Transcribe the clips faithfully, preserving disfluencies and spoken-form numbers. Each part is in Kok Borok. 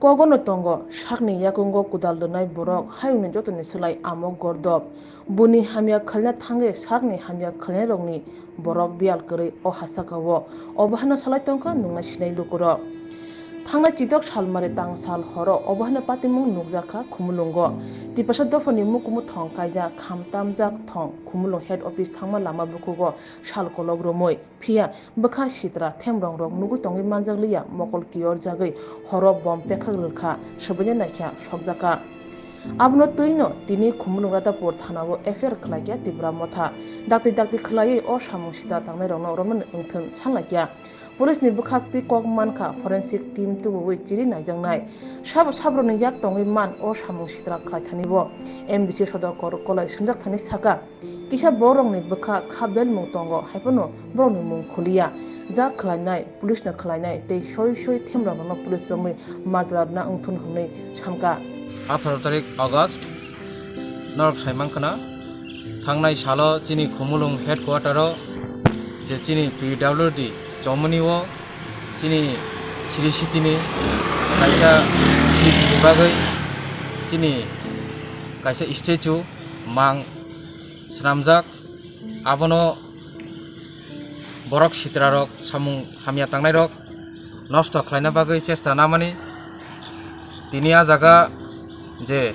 Kogono tongo, sakni yakungo kudal rwnai borok, hayungni jotoni slai amo gordop. Buni hamya khlaina thangwi sakni hamya khlainairokni borok biyal kwrwi o hasakao. Obo hano salai tongkha nungnai sinai lukurok. Thangnai chitok salmari tangsal horo obo hano patimung nukjakha Khumulwngo. Tiprasa dophani mukumu thong kaijak, kham tamjak thong Khumulwng head office thangma lama bukugo sal kolok romwi. Phiya bwkha sitra themrong rok nugwi tongwi manjak liya, mokol kiyor jagwi horo bom pekhak rwkha, swbaini naikha sokjakha. Abono twino tini Khumulwng Radhapur thanao F I R khlaikha Tipra Motha. Dakti dakti khlaiwi o samung sitra tangnairokno romnani wngthun sanlaikha. Police ni bwkhak twi kok mankha forensic team tubuwi chiri naijaknai. Sabo sabrokni yak tongwi man o samung sitra khlaithanibo M D C Sodokor Kolai swngjak thani saka. Kisa borokni bwkha kha belmung tongo, haiphano borokni mung khuliya. Ja khlainai, police no khlainai tei soi soi themrokno police romwi majra rwna wngthun hwnwi sankha. Atharo tarik August norok saimankha na, thangnai salo chini Khumulwng headquarter o je chini P W D chomoni o chini Sri Sitini kaisa seat ni bagwi chini kaisa statue mang swnamjak, abono borok sitrarok samung hamya tangnairok nosto khlaina bagwi chesta namani. Tini a jaga je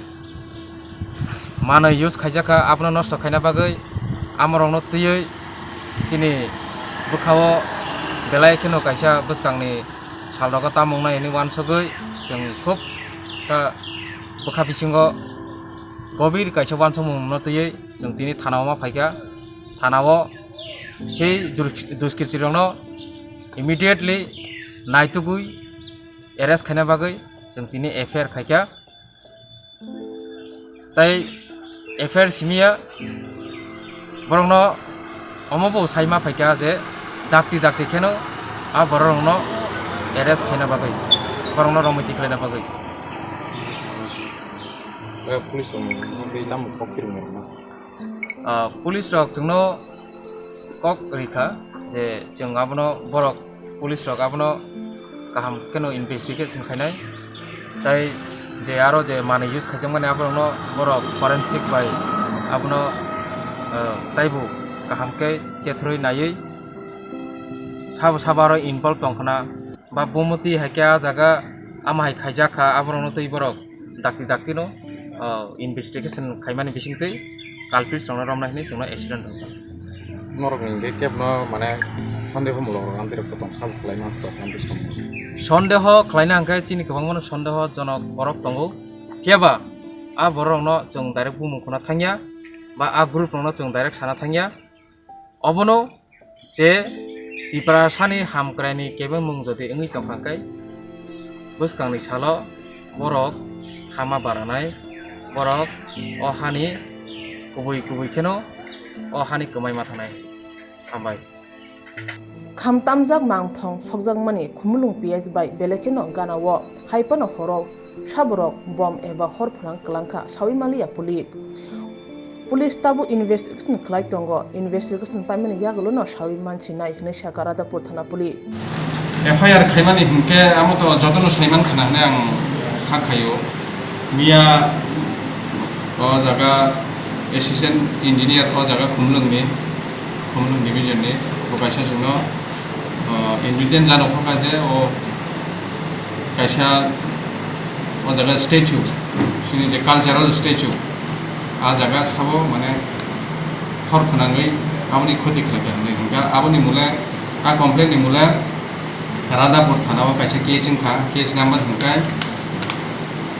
manwi use khaijakha, abono nosto khaina bagwi amorokno twiwi chini bwkhao belai kheno kaisa bwskangni salrogo tamung nai hwnwi uansugwi chwng khub kha bwkha bisingo gobir kaisa uansukmungno twiwi chwng tini thanao ma phaikha. Thanao sei dur-, duskritirokno immediately naitugwi arrest khaina bagwi chwng tini F I R khaikha. Tei F I R simiya borokno omo bo sai ma phaikha je dakti dakti kheno a borok rokno arrest khaina bagwi, borokno romwi tikhlaina bagwi. Eh, police rok no tei tamo kok phirung rok no? Ah, police rok chwngno kok rikha je chwng abono borok police rok abono kaham kheno investigation khainai, tai je aro je manwi use khaijakmani aborokno borok forensic bai abono, ah, taibo kaham khe chethrwi naiwi sabo sabo aro involve tongkhna ba bumoti hai khe ah jaga ama hai khaijak kha aborokno twi borok dakti dakti no, ah, investigation khaimani bisingtwi culprits rokno romnai hwnwi chwngno accident rwkha. Norok hwnkhe kebno mane sondeho mulok rok amtwi rok tong sabo khlaima tong amtwi samu. Sondeho khlaina hwnkhe chini kwbangmano sondeho jonok borok tongo. Phiyaba a borok rokno chwng direct bumung khuna thangya ba a group rokno chwng direct sana thangya. Obono je Tiprasani hamkraini kebengmung jodi wngwi tongkha khe, bwskangni salo borok hama baranai, borok o hani kubui kubui kheno o hani kwmai ma thangnai. Hambai. Khamtamjak mangthong sokjakmani Khumulwng P S bai belai kheno ganao, hai phano horo saborok bom eba hor phwnang kwlangkha sawi manliya police. Police tabuk investigation khlai tongo, investigation paimani yagulono sawi mansinai hwnwi sakha Radhapur thana police. F I R khaimani hinkhe amo to jotono saiman khana hwnwi ang kha khaio. Miya o jaga assistant engineer o jaga Khumulwngni, Khumulwng division ni bo kaisa chwngno, ah, ingredient jano phokha je o kaisa o jaga statue, chini je cultural statue, a jaga sabo mane hor phwnangwi aboni khoti khlaikha hinwi hinkha. Aboni mole, a complaint ni mole Radhapur thana o kaisa case wngkha, case number hinkhe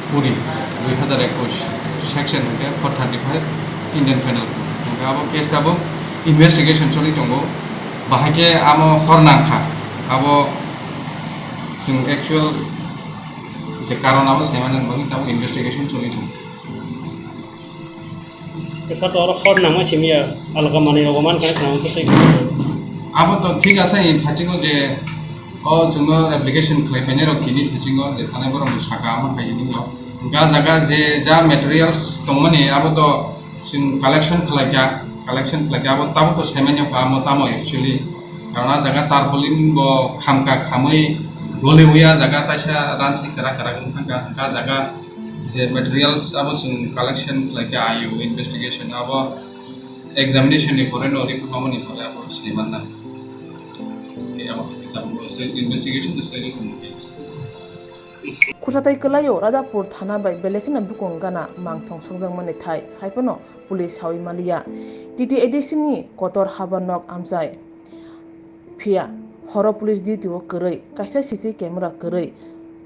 kuri, dui hazar ekush, section hinkhe four thirty five Indian Penal Code. Hinkhe abo case tabuk investigation choli tongo, bahai khe amo hor nangkha, abo chwng actual je karon abo saimani bagwi tabuk investigation choli tongo. Sir, to oro hor nangma simi ya, alga manwi rogo man khe khna khe tei. Abo to thik asa, in thachingo je o chwngno application khlai phainai rok kini thachingo je thanai borok ni saka amo hai hini yo. Ga jaga je ja materials tongmani abo to chwng collection khlai kha, collection khlai kha abo tamo to saiman yo kha amo tamo actually. Karon a jaga tarpaulin bo kham kha, khamwi Goli wngya jaga taisa ransi kera kera wng thangkha, hwnkha jaga je materials abo chwng collection khlaikha, I O investigation abo examination ni pore no report phamani pore abo sini manna. Abo investigation stage. Khusatai kwlaio Radhapur thana bai belai kheno bukung gana mangthong sokjakmani thai haiphano police sawi maliya. T T A D C ni kotor haba nok amchai. Phiya horo police duty o kwrwi kaisa C C camera kwrwi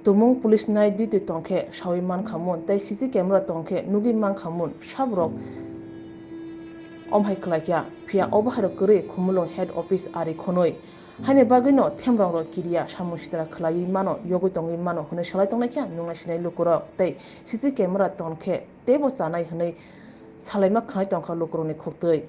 tumung police night duty tongkhe sawi mankhamun tei C C camera tongkhe nugwi mankhamun sabrok omhai khlaikha. Phiya o bahairok kwrwi Khumulwng head office ari khonwi. Haini bagwino themrongrok kiriya samung sitra khlaiwi mano, yogwi tongwi mano hwnwi salai tonglaikha nungna sinai lukurok tei C C camera tongkhe teibo chanai hwnwi salaima khwnai tongkha lukurokni khuktwi.